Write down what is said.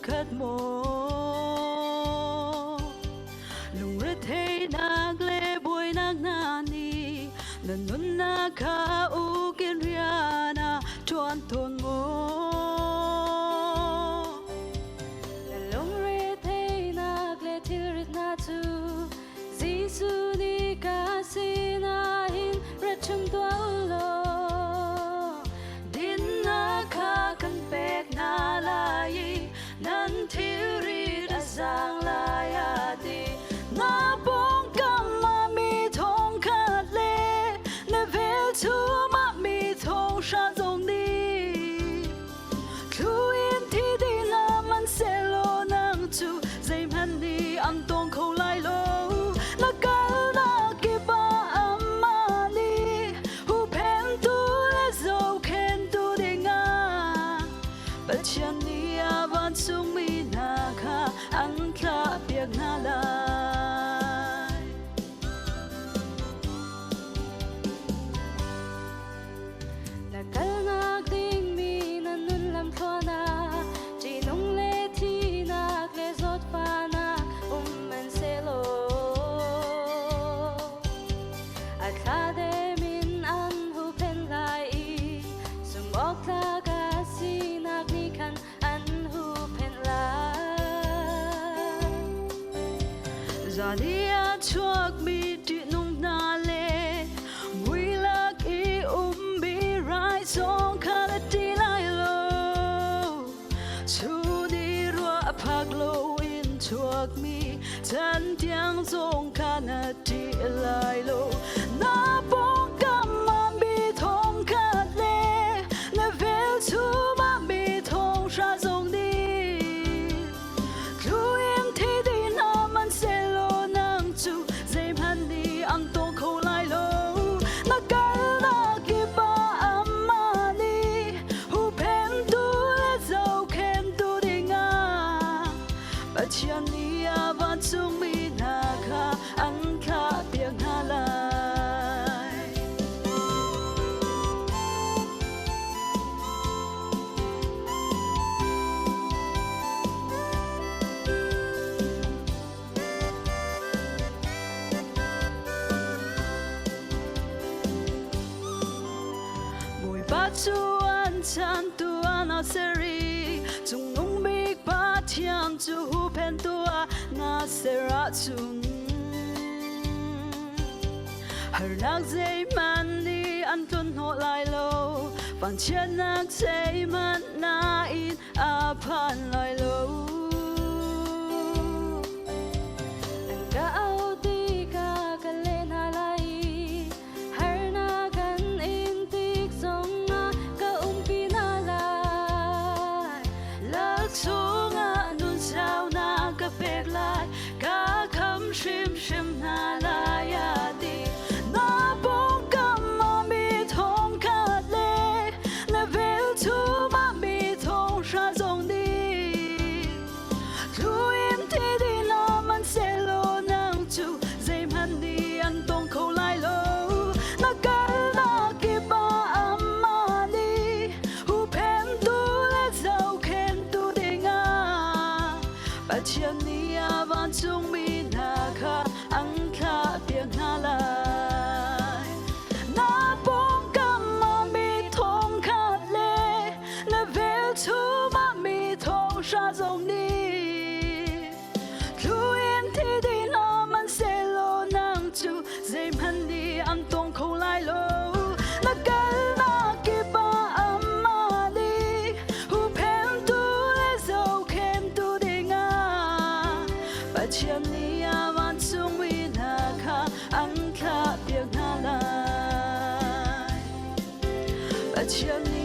khat maw? Lungretheihnak le buainak hna nih na nunnak kha ukin rian a ṭuan tawn maw? Na lungretheihnak le thilrit hna cu Jesuh nih ka sinah hin ra ṭhum tuah u law. Dinnak kha kan pek hna lai i nan thilrit a zaang lai a ti. Na pawngkam ah mi thong khat le na velchum ah mi thong hra zong nih thlu in thi dih hlah hmanhsehlaw nang cu zeihmanh nih an tawng kho lai lo. Na kalnak kip ah amah nih huhphentu le zohkhenhtu dingah Pathian nih a vancungmi hna kha an thlahpiak hna lai. Na kalnak dingmi na nun lamthluan ah ṭihnung le thihnak le zawtfahnak um hmanhsehlaw a thladem in an huhphenh lai i zumhawktlak a sinak nih khan an huhphenh lai. Zan i a chuakmi ṭihnung hna le mui lak i ummi rai zong kha na ṭi lai lo. Chun i ruah a phak loin chuakmi chan tiang zong kha na ṭih lai lo. Na pawngkam ah mi thong khat le na velchum ah mi thong hra zong nih Thlu in thi dih hna hmanhsehlaw nang cu zeihmanh nih an tawng kho lai lo. Na kalnak kip ah amah nih huhphenhtu le zohkhenhtu dingah Pathian nih a vancungmi hna kha an thlahpiak hna lai. Bawipa cu an chantu an ser i Cungnung bik Pathian cu huhphentu ah na ser ahcun harnak zeihmanh nih an tlun hnawh lai lo vanchiatnak zeihmanh nain a phan lai lo. An ka auh tikah ka leh hna lai i harnak an in tik zongah ka umpi hna lai. Lak chungah nun saunak ka pek lai, ka kham hrimhrim hna lai a ti. Na pawngkam ah mi thong khat le na velchum ah mi thong hra zong nih thlu in thi dih hna hmanhsehlaw nang cu zeihmanh nih an tawng kho lai lo. Na kalnak kip ah amah nih huhphenhtu le zohkhenhtu dingah Pathian nih a vancungmi hna kha an thlahpiak hna lai. Na pawngkam ah mi thong khat le na velchum ah mi thong hra zong nih thlu in thi dih hna hmanhsehlaw nang cu zeihmanh nih an tawng kho lai lo. Na kalnak kip ah amah nih huhphenhtu le zohkhenhtu dingah Pathian nih a vancungmi hna kha an thlahpiak hna lai. Pathian nih